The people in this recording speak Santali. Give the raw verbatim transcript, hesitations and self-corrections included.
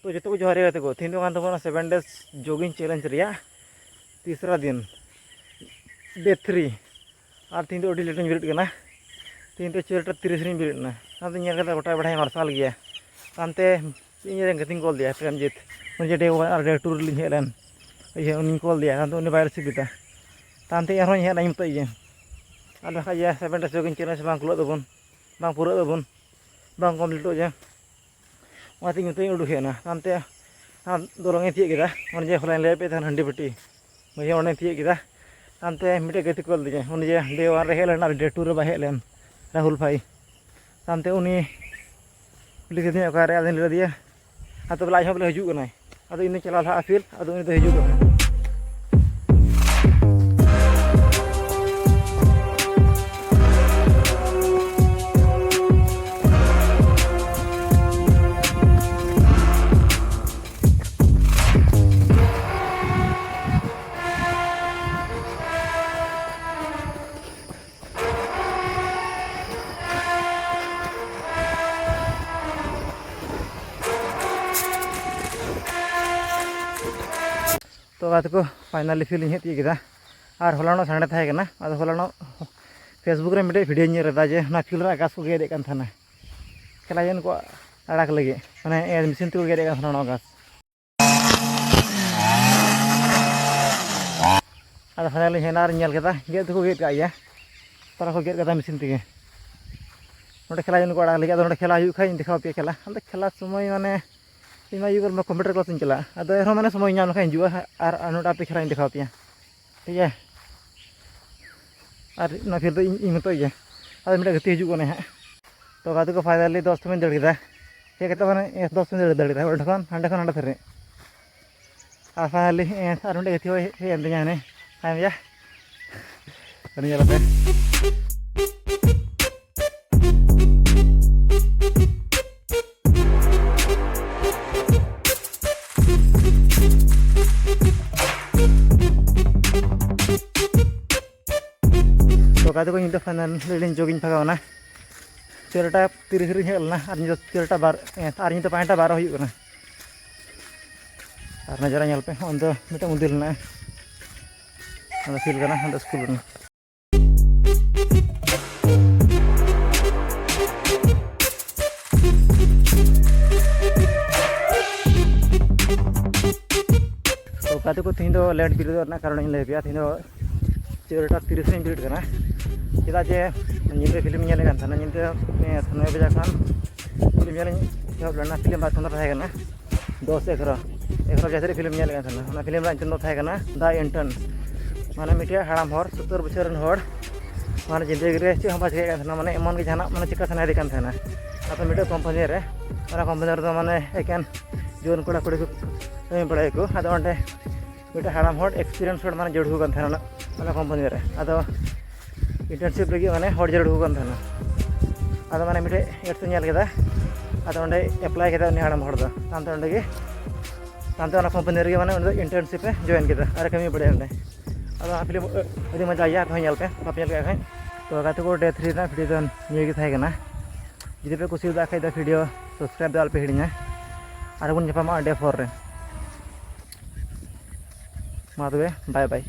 ᱛᱚ ᱡᱚᱛᱚ ᱠᱚ ᱡᱚᱦᱟᱨ ᱜᱮ ᱜᱟᱛᱮ ᱠᱚ, ᱛᱮᱦᱮᱧ ᱫᱚ ᱠᱟᱱ ᱛᱟᱵᱚᱱᱟ seven days jogging challenge ᱨᱮᱭᱟᱜ ᱛᱤᱥᱨᱟ ᱫᱤᱱ, day three᱾ ᱟᱨ ᱛᱮᱦᱮᱧ ᱫᱚ ᱟᱹᱰᱤ late ᱤᱧ ᱵᱮᱨᱮᱫ ᱠᱟᱱᱟ᱾ ᱛᱮᱦᱮᱧ ᱫᱚ ᱪᱟᱨᱴᱟ ᱛᱤᱨᱤᱥ ᱨᱤᱧ ᱵᱮᱨᱮᱫ ᱮᱱᱟ᱾ ᱚᱱᱟᱛᱮ ᱧᱮᱞ ᱠᱟᱛᱮ ᱜᱚᱴᱟ ᱵᱮᱲᱟᱭ ᱢᱟᱨᱥᱟᱞ ᱜᱮᱭᱟ᱾ ᱛᱟᱭᱚᱢᱛᱮ ᱤᱧ ᱨᱮᱱ ᱜᱟᱛᱮᱧ ᱠᱚᱞ ᱟᱫᱮᱭᱟ, ᱯᱨᱮᱢᱡᱤᱛ, ᱩᱱᱤ ᱡᱮ day one ᱟᱨ day two ᱨᱮᱞᱤᱧ ᱦᱮᱡ ᱞᱮᱱ, ᱤᱭᱟᱹ, ᱩᱱᱤᱧ ᱠᱚᱞ ᱟᱫᱮᱭᱟ, ᱛᱟᱭᱚᱢᱛᱮ ᱩᱱᱤ ᱵᱟᱭ receive ᱞᱮᱫᱟ᱾ ᱛᱟᱭᱚᱢᱛᱮ ᱮᱱᱨᱮᱦᱚᱸᱧ ᱦᱮᱡ ᱮᱱᱟ, ᱤᱧ ᱢᱮᱛᱟᱭ ᱜᱮ, ᱟᱨ ᱵᱟᱠᱷᱟᱡ ᱡᱮ seven days jogging challenge ᱵᱟᱝ ᱠᱩᱞᱟᱹᱜ ᱛᱟᱵᱚᱱ, ᱵᱟᱝ ᱯᱩᱨᱟᱹᱜ ᱛᱟᱵᱚᱱ, ᱵᱟᱝ completeᱚᱜ ᱡᱮ᱾ ᱚᱱᱟᱛᱮ ᱤᱧ ᱱᱤᱛᱚᱜ ᱤᱧ ᱩᱰᱩᱠ ᱦᱮᱡ ᱮᱱᱟ᱾ ᱛᱟᱭᱚᱢᱛᱮ ᱚᱱᱟ ᱫᱚᱞᱚᱝ ᱤᱧ ᱛᱤᱭᱳᱜ ᱠᱮᱫᱟ, ᱚᱱᱮ ᱡᱮ ᱦᱚᱞᱟᱧ ᱞᱟᱹᱭᱟᱫ ᱯᱮ ᱛᱟᱦᱮᱱ ᱦᱟᱺᱰᱤ ᱵᱷᱟᱹᱴᱤ, ᱵᱟᱹᱭᱦᱟᱹᱲ ᱚᱸᱰᱮᱧ ᱛᱤᱭᱳᱜ ᱠᱮᱫᱟ᱾ ᱛᱟᱭᱚᱢᱛᱮ ᱢᱤᱫᱴᱮᱡ ᱜᱟᱛᱮ ᱠᱚᱞ ᱟᱹᱫᱤᱧᱟ, ᱩᱱᱤ ᱡᱮ day one ᱨᱮ ᱦᱮᱡ ᱞᱮᱱᱟ, day two ᱨᱮ ᱵᱟᱭ ᱦᱮᱡ ᱞᱮᱱ, ᱨᱟᱦᱩᱞ ᱵᱷᱟᱭ᱾ ᱛᱟᱭᱚᱢᱛᱮ ᱩᱱᱤ ᱠᱩᱞᱤ ᱠᱮᱫᱤᱧᱟ ᱚᱠᱟᱨᱮ, ᱟᱫᱚᱧ ᱞᱟᱹᱭ ᱟᱫᱮᱭᱟ, ᱟᱫᱚ ᱵᱚᱞᱮ ᱟᱡ ᱦᱚᱸ ᱵᱚᱞᱮ ᱦᱤᱡᱩᱜ ᱠᱟᱱᱟᱭ᱾ ᱟᱫᱚ ᱤᱧ ᱫᱚ ᱪᱟᱞᱟᱣ ᱞᱟᱦᱟᱜᱼᱟ field, ᱟᱫᱚ ᱩᱱᱤ ᱫᱚ ᱦᱤᱡᱩᱜ ᱠᱟᱱᱟᱭ᱾ ᱛᱚ ᱜᱟᱛᱮ ᱠᱚ, finally field ᱤᱧ ᱦᱮᱡ ᱛᱤᱭᱳᱜ ᱠᱮᱫᱟ᱾ ᱟᱨ ᱦᱚᱞᱟᱱᱚᱜ Sunday ᱛᱟᱦᱮᱸ ᱠᱟᱱᱟ, ᱟᱫᱚ ᱦᱚᱞᱟᱱᱚᱜ Facebook ᱨᱮ ᱢᱤᱫᱴᱮᱡ video ᱧᱮᱞ ᱞᱮᱫᱟ ᱡᱮ ᱚᱱᱟ field ᱨᱮ ᱜᱷᱟᱥ ᱠᱚ ᱜᱮᱫ ᱮᱫ ᱠᱟᱱ ᱛᱟᱦᱮᱱᱟ, ᱠᱷᱮᱞᱟᱭᱤᱡ ᱠᱚ ᱟᱲᱟᱜ ᱞᱟᱹᱜᱤᱫ, ᱢᱟᱱᱮ ᱢᱮᱥᱤᱱ ᱛᱮᱠᱚ ᱜᱮᱫ ᱮᱫ ᱠᱟᱱ ᱛᱟᱦᱮᱱᱟ ᱚᱱᱟ ᱜᱷᱟᱥ᱾ ᱟᱫᱚ finally ᱦᱮᱡ ᱮᱱᱟ ᱟᱨ ᱧᱮᱞ ᱠᱮᱫᱟ, ᱜᱮᱫ ᱫᱚᱠᱚ ᱜᱮᱫ ᱠᱟᱜ ᱜᱮᱭᱟ, ᱛᱟᱨᱟ ᱠᱚ ᱜᱮᱫ ᱠᱟᱫᱟ ᱢᱮᱥᱤᱱ ᱛᱮᱜᱮ᱾ ᱱᱚᱰᱮ ᱠᱷᱮᱞᱟ ᱡᱚᱱ ᱠᱚ ᱟᱲᱟᱜ ᱞᱟᱹᱜᱤᱫ, ᱟᱫᱚ ᱱᱚᱰᱮ ᱠᱷᱮᱞᱟ ᱦᱩᱭᱩᱜ ᱠᱷᱟᱡ ᱤᱧ ᱫᱮᱠᱷᱟᱣ ᱟᱯᱮᱭᱟ ᱠᱷᱮᱞᱟ᱾ ᱟᱫᱚ ᱠᱷᱮᱞᱟ ᱥᱚᱢᱚᱭ ᱢᱟᱱᱮ ᱤᱧ ᱢᱟ ᱤᱭᱟᱹ ᱠᱚᱨᱮ computer class ᱤᱧ ᱪᱟᱞᱟᱜᱼᱟ, ᱟᱫᱚ ᱮᱱᱨᱮᱦᱚᱸ ᱢᱟᱱᱮ ᱥᱚᱢᱚᱭ ᱧᱟᱢ ᱞᱮᱠᱷᱟᱱ ᱦᱤᱡᱩᱜᱼᱟ ᱟᱨ ᱱᱚᱰᱮ ᱟᱯᱮ ᱠᱷᱮᱞᱟᱧ ᱫᱮᱠᱷᱟᱣ ᱟᱯᱮᱭᱟ, ᱴᱷᱤᱠ ᱜᱮᱭᱟ᱾ ᱟᱨ ᱚᱱᱟ field ᱫᱚ ᱤᱧ, ᱤᱧ ᱢᱚᱛᱚᱡ ᱜᱮ, ᱟᱫᱚ ᱢᱤᱫᱴᱮᱡ ᱜᱟᱛᱮ ᱦᱤᱡᱩᱜ ᱠᱟᱱᱟᱭ ᱦᱟᱸᱜ᱾ ᱛᱚ ᱜᱟᱛᱮ ᱠᱚ finally ᱫᱚᱥ ᱛᱷᱚᱢ ᱫᱟᱹᱲ ᱠᱮᱫᱟ, ᱦᱮᱡ ᱠᱟᱛᱮ ᱢᱟᱱᱮ ᱫᱚᱥ ᱛᱷᱚᱢ ᱫᱟᱹᱲ ᱫᱟᱹᱲ ᱠᱮᱫᱟ, ᱚᱸᱰᱮ ᱠᱷᱚᱱ ᱦᱟᱸᱰᱮ ᱠᱷᱚᱱ ᱦᱟᱸᱰᱮ ᱫᱷᱟᱹᱨᱤᱡ᱾ ᱟᱨ finally ᱟᱨ ᱢᱤᱫᱴᱮᱡ ᱜᱟᱛᱮ ᱦᱚᱸ ᱦᱮᱡ ᱮᱱ ᱛᱤᱧᱟ ᱦᱟᱱᱮ, ᱦᱮᱸ ᱵᱷᱟᱭᱟ, ᱩᱱᱤ ᱧᱮᱞ ᱠᱟᱛᱮ᱾ ᱛᱚ ᱜᱟᱛᱮ ᱠᱚ, ᱧᱤᱫᱟᱹ finally ᱞᱤᱧ jogging ᱵᱷᱟᱜᱟᱣ ᱮᱱᱟ᱾ ᱪᱟᱨᱴᱟ ᱛᱤᱨᱤᱥ ᱨᱤᱧ ᱦᱮᱡ ᱞᱮᱱᱟ, ᱟᱨ ᱧᱤᱫᱟᱹ ᱪᱟᱨᱴᱟ ᱵᱟᱨ, ᱮ, ᱟᱨ ᱧᱤᱫᱟᱹ ᱯᱟᱸᱪᱴᱟ ᱵᱟᱨᱚ ᱦᱩᱭᱩᱜ ᱠᱟᱱᱟ᱾ ᱟᱨ ᱱᱚᱡᱚᱨᱟ ᱧᱮᱞ ᱯᱮ, ᱚᱸᱰᱮ ᱫᱚ ᱢᱤᱫᱴᱟᱝ ᱢᱚᱱᱫᱤᱨ ᱢᱮᱱᱟᱜᱼᱟ᱾ ᱚᱸᱰᱮ ᱯᱷᱤᱞᱰ ᱠᱟᱱᱟ, ᱚᱸᱰᱮ ᱥᱠᱩᱞ ᱠᱟᱱᱟ᱾ ᱛᱚ ᱜᱟᱛᱮ ᱠᱚ, ᱛᱮᱦᱮᱧ ᱫᱚ ᱞᱮᱴ ᱵᱮᱨᱮᱫᱚᱜ ᱨᱮᱱᱟᱜ ᱠᱟᱨᱚᱱ ᱤᱧ ᱞᱟᱹᱭ ᱟᱯᱮᱭᱟ᱾ ᱛᱮᱦᱮᱧ ᱫᱚ ᱪᱟᱹᱨᱴᱟ ᱛᱤᱨᱤᱥ ᱨᱤᱧ ᱵᱮᱨᱮᱫ ᱠᱟᱱᱟ, ᱪᱮᱫᱟᱜ ᱡᱮ ᱧᱤᱫᱟᱹ ᱯᱷᱤᱞᱢ ᱧᱮᱞᱮᱫ ᱠᱟᱱ ᱛᱟᱦᱮᱱᱟ᱾ ᱧᱤᱫᱟᱹ ᱱᱚᱭ ᱵᱟᱡᱟ ᱠᱷᱚᱱ ᱯᱷᱤᱞᱢ ᱧᱮᱞ ᱤᱧ ᱮᱦᱚᱵ ᱞᱮᱱᱟ᱾ ᱯᱷᱤᱞᱢ ᱵᱟᱨ ᱠᱷᱚᱱ ᱫᱚ ᱛᱟᱦᱮᱸ ᱠᱟᱱᱟ ᱫᱚᱥ ᱮᱜᱟᱨᱚ, ᱮᱜᱟᱨᱚ ᱵᱟᱡᱮ ᱫᱷᱟᱹᱨᱤᱡ ᱯᱷᱤᱞᱢ ᱧᱮᱞᱮᱫ ᱠᱟᱱ ᱛᱟᱦᱮᱱᱟ᱾ ᱚᱱᱟ ᱯᱷᱤᱞᱢ ᱨᱮᱱᱟᱜ ᱧᱩᱛᱩᱢ ᱫᱚ ᱛᱟᱦᱮᱸ ᱠᱟᱱᱟ The Intern᱾ ᱢᱟᱱᱮ ᱢᱤᱫᱴᱮᱱ ᱦᱟᱲᱟᱢ ᱦᱚᱲ, ᱥᱚᱛᱛᱚᱨ ᱵᱚᱪᱷᱚᱨ ᱨᱮᱱ ᱦᱚᱲ, ᱢᱟᱱᱮ ᱡᱤᱱᱫᱮᱜᱤ ᱨᱮ ᱪᱮᱫ ᱦᱚᱸ ᱵᱟᱭ ᱪᱤᱠᱟᱹᱭᱮᱫ ᱠᱟᱱ ᱛᱟᱦᱮᱱᱟ, ᱢᱟᱱᱮ ᱮᱢᱚᱱ ᱜᱮ ᱡᱟᱦᱟᱱᱟᱜ ᱢᱟᱱᱮ ᱪᱤᱠᱟᱹ ᱥᱟᱱᱟᱭᱮᱫᱮ ᱠᱟᱱ ᱛᱟᱦᱮᱱᱟ᱾ ᱟᱫᱚ ᱢᱤᱫᱴᱮᱱ ᱠᱳᱢᱯᱟᱱᱤ ᱨᱮ, ᱚᱱᱟ ᱠᱳᱢᱯᱟᱱᱤ ᱨᱮᱫᱚ ᱢᱟᱱᱮ ᱮᱠᱮᱱ ᱡᱩᱣᱟᱹᱱ ᱠᱚᱲᱟ ᱠᱩᱲᱤ ᱠᱚ ᱠᱟᱹᱢᱤ ᱵᱟᱲᱟᱭᱟᱠᱚ᱾ ᱟᱫᱚ ᱚᱸᱰᱮ ᱢᱤᱫᱴᱮᱱ ᱦᱟᱲᱟᱢ ᱦᱚᱲ, ᱮᱠᱥᱯᱤᱨᱤᱭᱮᱱᱥ ᱦᱚᱲ ᱢᱟᱱᱮ ᱡᱟᱹᱨᱩᱲ ᱠᱟᱱ ᱛᱟᱦᱮᱱᱟ ᱚᱱᱟ, ᱚᱱᱟ ᱠᱳᱢᱯᱟᱱᱤ ᱨᱮ᱾ ᱟᱫᱚ ᱤᱱᱴᱟᱨᱱᱥᱤᱯ ᱞᱟᱹᱜᱤᱫ ᱢᱟᱱᱮ ᱦᱚᱲ ᱡᱟᱹᱨᱩᱲ ᱠᱟᱱ ᱛᱟᱦᱮᱱᱟ᱾ ᱟᱫᱚ ᱢᱟᱱᱮ ᱢᱤᱫᱴᱮᱡ ᱮᱰᱥ ᱮ ᱧᱮᱞ ᱠᱮᱫᱟ, ᱟᱫᱚ ᱚᱸᱰᱮ ᱮᱯᱞᱟᱭ ᱠᱮᱫᱟ ᱩᱱᱤ ᱦᱟᱲᱟᱢ ᱦᱚᱲ ᱫᱚ᱾ ᱛᱟᱭᱚᱢᱛᱮ ᱚᱸᱰᱮ ᱜᱮ, ᱛᱟᱭᱚᱢᱛᱮ ᱚᱱᱟ ᱠᱳᱢᱯᱟᱱᱤ ᱨᱮᱜᱮ ᱢᱟᱱᱮ ᱩᱱᱤ ᱫᱚ ᱤᱱᱴᱟᱨᱱᱥᱤᱯ ᱮ ᱡᱚᱭᱮᱱ ᱠᱮᱫᱟ ᱟᱨ ᱠᱟᱹᱢᱤ ᱵᱟᱲᱟᱭᱟ ᱚᱸᱰᱮ᱾ ᱟᱫᱚ ᱚᱱᱟ ᱯᱷᱤᱞᱢ ᱟᱹᱰᱤ ᱢᱚᱡᱟ ᱜᱮᱭᱟ, ᱟᱯᱮ ᱦᱚᱸ ᱧᱮᱞ ᱯᱮ, ᱵᱟᱯᱮ ᱧᱮᱞ ᱠᱟᱜ ᱠᱷᱟᱡ᱾ ᱛᱚ ᱜᱟᱛᱮ ᱠᱚ, ᱰᱮ ᱛᱷᱨᱤ ᱨᱮᱱᱟᱜ ᱵᱷᱤᱰᱤᱭᱳ ᱫᱚ ᱱᱤᱭᱟᱹ ᱜᱮ ᱛᱟᱦᱮᱸ ᱠᱟᱱᱟ᱾ ᱡᱩᱫᱤ ᱯᱮ ᱠᱩᱥᱤᱭᱟᱫᱟ ᱠᱷᱟᱡ ᱫᱚ ᱵᱷᱤᱰᱤᱭᱳ ᱥᱟᱵᱥᱠᱨᱟᱭᱤᱵ ᱫᱚ ᱟᱞᱚᱯᱮ ᱦᱤᱲᱤᱧᱟ᱾ ᱟᱨ ᱵᱚᱱ ᱧᱟᱯᱟᱢᱟ ᱰᱮ ᱯᱷᱳᱨ ᱨᱮ᱾ ᱢᱟ ᱛᱚᱵᱮ, ᱵᱟᱭ ᱵᱟᱭ᱾